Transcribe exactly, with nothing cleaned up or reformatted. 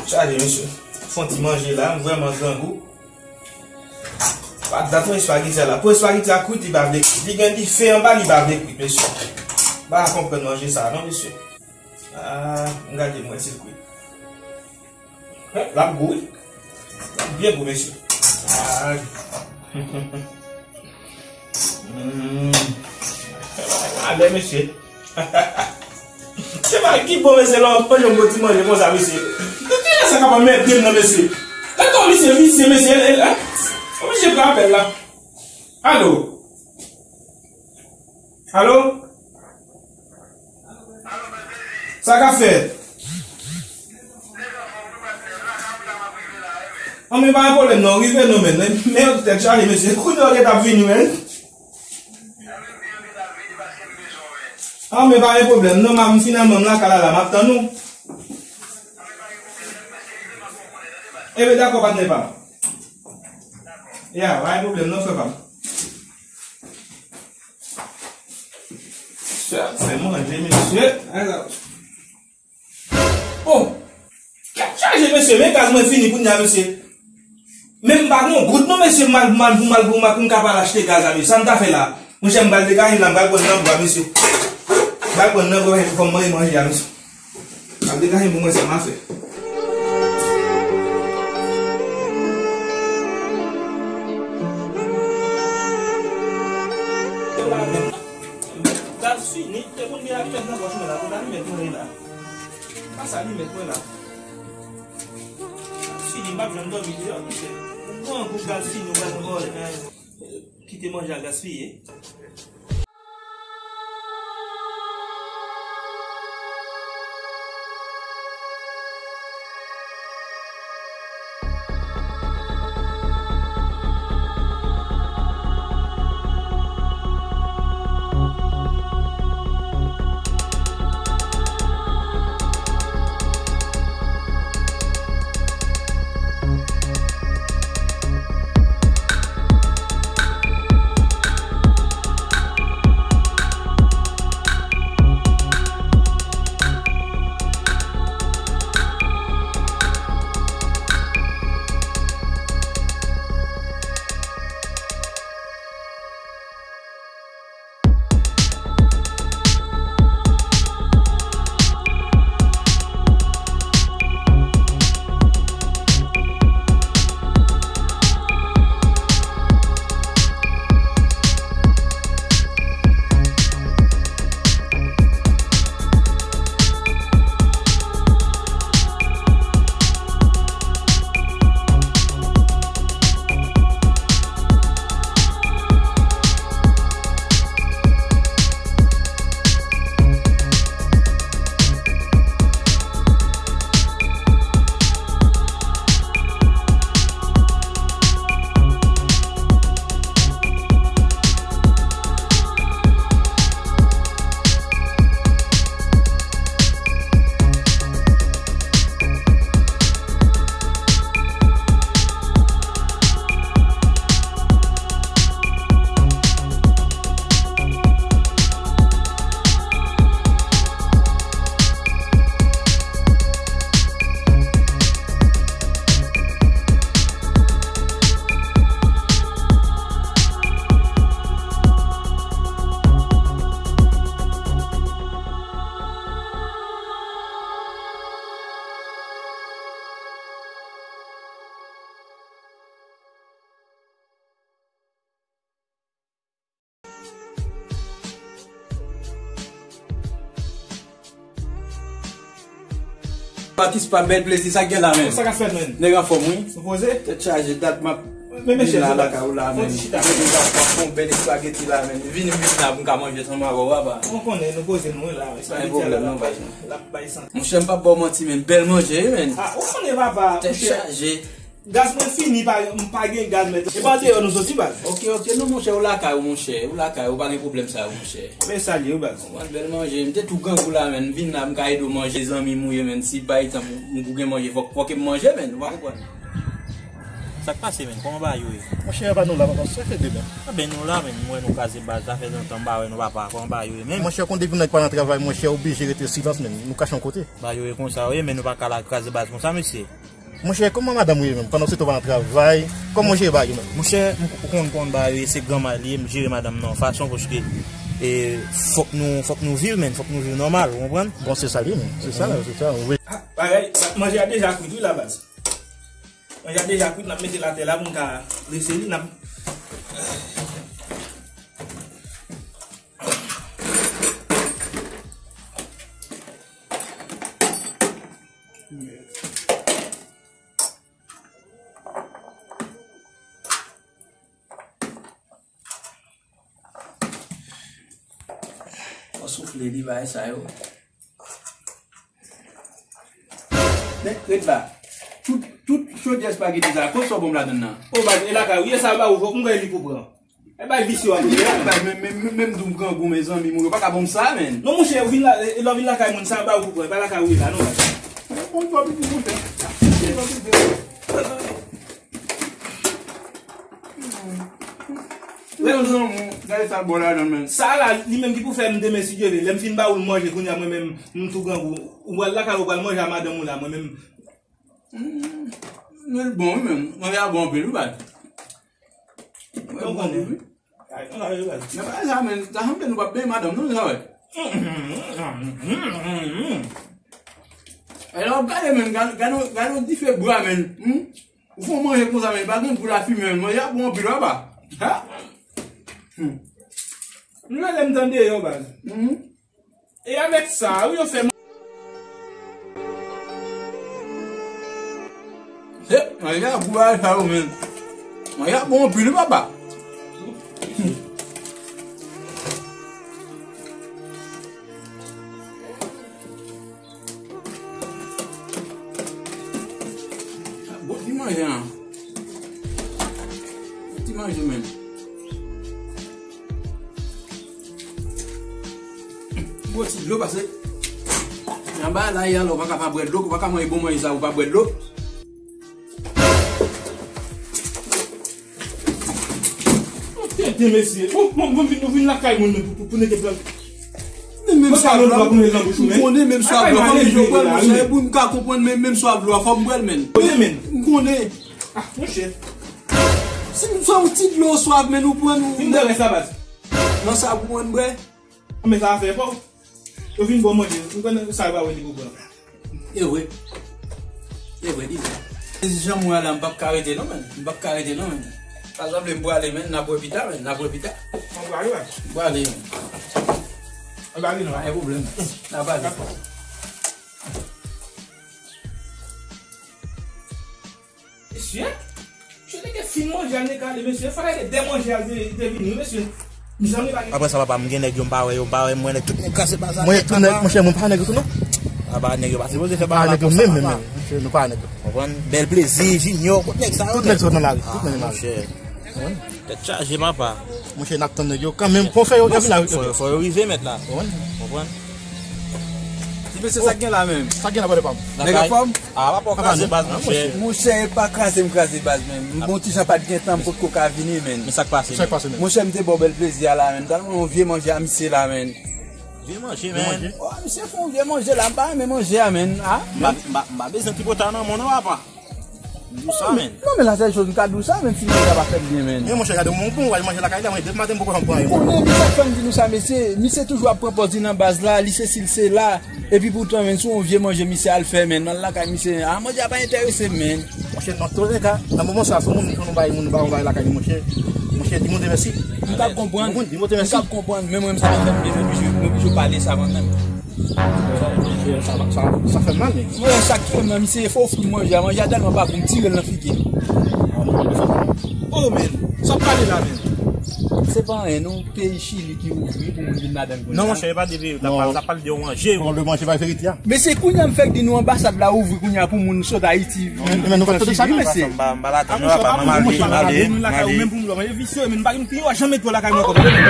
Chaje, mesye. Fè yon ti manje la, m vrèman grangou. Pa dat mwen espageti a la. Pou espageti a kwit, li pa vle kwit. Li gen dife anba, li pa vle kwit, mesye. M pa konprann manje sa a, non, mesye. Ah, m gade, m wè si l kwit. L ap gou, wi. L ap byen gou, mesye. Ah. Mm. Alè, mesye. Se pa ki bon, mesye, lè w ap manje yon bon ti manje konsa, mesye. Mesye sa kapab mède m nan, mesye. Gade kòman misye visye, mesye. Misye pran apèl la. Alo? Alo? Sa k ap fèt? Anmè, pa gen pwoblèm non, rive non, men, men, men tèt chaje, mesye. Kounye a w gentan ap vini, men. Anmè, pa gen pwoblèm non, m finalman m lakay la, la, m ap tann ou. Ebyen, dakò, patnè pa m. Ya, pa gen pwoblèm non, frè pa m. Sa fè manje, mesye. Bon, tèt chaje, mesye, men gaz mwen fini kounye a, mesye. Men m pa gen yon goud non, mesye, m al, m al, m al, m al, pou m kapab achte gaz la, mesye. Sa m ta fè la? Monchè, m pral degaje m la, m pral pran nan bwa, mesye. M pral pran nan bwa, fò m manje manje a, mesye. M pral degaje m pou mwen sa m a fè. Gaz fini, te konn gen alimèt nan pòch mwen la, pou alimèt mwen la. Pa sa alimèt mwen la. Gaz fini, m p ap janm dòmi deyò, mesye. Ou pran gwo gaz fini, ou pral vòlè nan kite manje a gaspiye. Batis pa bèl plezi, sa k gen la menm? Sa k ap fèt, menm? Nèg anfòm, wi. Ou poze? Tèt chaje, dat m ap vin la lakay ou la menm. Fon ti chita. Nèg ap fè yon bèl espageti la menm. Vini m vin la pou m ka manje ansanm avè w, papa. Ou konnen, nou poze nou la. Espageti a la, l ap bay, l ap bay santi. Monchè, m p ap ba w manti, menm. Bèl manje, wi, menm. Ah, ou konnen, papa. Tèt chaje. Gaz mwen fini, pa, m pa gen gaz, mèt. E pa deyò nou soti, baz. Ok, ok, non, monchè, ou lakay ou, monchè. Ou lakay ou, pa gen pwoblèm sa yo, monchè. Men sa l ye, wi, baz. Ou konn bèl manje, m te tou grangou la, menm. M vin la, m ka ede w manje, zanmi m ou ye, menm. Si, pa egzanp, m pou gen manje, fòk, fòk m manje, menm. Ou pa konprann? Sa k pase, menn? Kòman bagay yo ye? Monchè, pa nou la, papa. Sa k regle, menn? Anben, nou la, menn. M wè nou kraze baz la, fè lontan m pa wè nou, papa. Kòman bagay yo ye, menn? Monchè, ou konn depi nèg pa nan travay, monchè, oblije rete silans, menn. Nou kache yon kote. Bagay yo ye konsa, wi, menn, nou pa ka la kraze baz konsa, mesye. Monchè, kòman madanm ou ye, menn? Pandan se tou pa nan travay, kòman ou jere bagay yo, menn? Monchè, m, ou konn, konn bagay yo ye, se granma li ye, m jere madanm nan yon fason, paske, e, fòk nou, fòk nou viv, menn, fòk nou viv nòmal, ou konprann? Bon, se sa l ye, menn. Se sa, se sa, wi. Ah, bagay, manje a deja kwit, wi, la baz. Manje a deja kwit, n ap mete l atè la pou n ka drese li, n ap Fò soufle li, bagay sa yo. Men, ret la. Tout, tout chodyè espageti sa, kot sa w ban m ladann nan? O, baz, e lakay ou ye sa, ba ou, fòk m bay li pou pran. E bay visye w ap ye la, menm, menm, menm, menm di w m grangou, mezanmi, moun yo pa ka ban m sa, menn. Non, monchè, ou vin la, e, lè w vin lakay moun, sa ba ou pou pran, e pa lakay ou ye la, non, baz. Bon, bon, bon, bon, bon. Lè m zanmi, gade sa bò ladan, menn. Sa la, li menm ki pou fè m demen, si Dye vle. Lè m fin ba ou l manje, kounye a mwen menm, m tou grangou. Ou pral lakay ou, ou pral manje a madanm ou la, mwen menm. Mm, men l bon, wi, menm. Manje a bon anpil, wi, baz. Manje a bon anpil, wi. Men pa sa, menn. Sa sanble nou p ap benyen madanm, non, sa, wè. E lè w ap gade, menn, gade, gade, gade yon dife bwa, menn. Hmm? Ou fè w manje konsa, men pa gen gou lafimen, men manje a bon anpil, papa. Ha? Hmm. M rele m tande yo, baz. Mhm. E avèk sa, wi, yo fè m. He, manje a gou bagay sa yo, men. Manje a bon anpil, wi, papa. Hmm. Bon ti manje an. Bon ti manje, menn. Bon ti dlo, pase. Anba la, yalò, ou pa ka pa bwè dlo, ou pa ka manje bon manje sa, ou pa bwè dlo. Tete, mesye. Bon, bon, bon, vin, nou vin lakay moun pou, pou, pou nete plan. Men menm swa vle, ou konnen menm swa vle, fò m jwe pran l, monchè, pou m ka konprann, men menm swa vle, fò m pran l, menn. Konnen, menn. M konnen. Ah, monchè. Si m swa yon ti dlo swaf, menn, ou pran, ou. Vin nan rès la, baz. Nan sa pou mwen bwè. Men sa a fè fò. Yo vin bon manje. M konnen sa yo pa wè li pou pran. E vre. E vre, di sa. Jan mwen la, m p ap ka rete non, menn. M p ap ka rete non, menn. Pa sanble m prale, menn. N ap wè pita, menn. N ap wè pita. M prale, menn. M prale, menn. M prale, non. Pa gen pwoblèm. N ap pale. Mesye, mesye, nèg fin manje al nèg ale, mesye. Fò nèg de manje al te, te vini, mesye. Apre sa, papa, m gen nèg yo, m pa wè yo, m pa wè, m wè nèg, tout nèg kase baz la. Mwen, tout nèg, monchè, mwen pa nèg yo tou, non. Apa, nèg yo pa sipoze fè bagay la konsa, menm, papa. Menm, menm, monchè, nou pa nèg yo. Konprann? Bèl Plezi, Junior, tout nèg sa yo, tout nèg sot nan lari, tout nèg nan lari. Tèt chaje, papa. Monchè, n ap tann nèg yo kanmenm. Fò fè yo, yo vin la. Fò, fò yo rive, mèt la. Konprann? Konprann? Ti mesye, sa k gen la menm? Sa k gen la, bòdè pa m? Nèg anfòm? Ah, pa pò kraze baz, monchè. Monchè, e pa kraze m kraze baz, menn. M bon ti jan pa t gen tan, m potko ka vini, menn. Men sa k pase, menn? Monchè, m te ba w Bèl Plezi a la, menn. Talman yon vye manje a misye la, menn. Vye manje, menn. Oh, misye fè yon vye manje la, m pa renmen manje a, menn. Ah? M pa, m pa, m pa bezwen tripotay nan men w non, papa. M di w sa, menn. Non, men la sèl choz m ka di w sa, menn, si manje a pa fèt byen, menn. Men monchè, gade yon bon, w al manje lakay la, mwen depi maten m poko janm pran anyen. Konnen, men sa k fè m di nou sa, mesye, misye toujou ap pran pòz li nan baz la, li sesi, li sela. Epi poutan, menn, se yon vye manje misye al fè, menn, m al lakay misye. Ah, manje a pa enterese m, menn. Monchè, nan toulèka, nan moman sa, se yon moun, pou nou bay, moun ba yon bagay lakay li, monchè. Monchè, di Bondye mèsi. M p ap konprann. Di Bondye mèsi. M p ap konprann, men mwen, sa pa fè m byen, mwen toujou, mwen toujou pale sa mwen menm. Sa, sa, sa fè m mal, men. Mwen, sa k fè m nan, misye fè ofri m manje a, manje a tèlman pa gou, m tire l nan figi l. Oh, men, sa w pale la, men. Se pa anyen, non, peyi Chili ki ouvri pou moun vin ladan l kounye a. Non, monchè, e pa de peyi, l ap pale, l ap pale de yon manje. Bon, le manje pa verite a. Men se kounye a m fèk di nou anbasad la ouvri kounye a pou moun sot Ayiti vin Chili, mesye. M pa, m pa ladan, non, papa, m ale, m ale, m ale. Menm pou m, menm pou m, janm met pye w lakay mwen ankò, tande, men.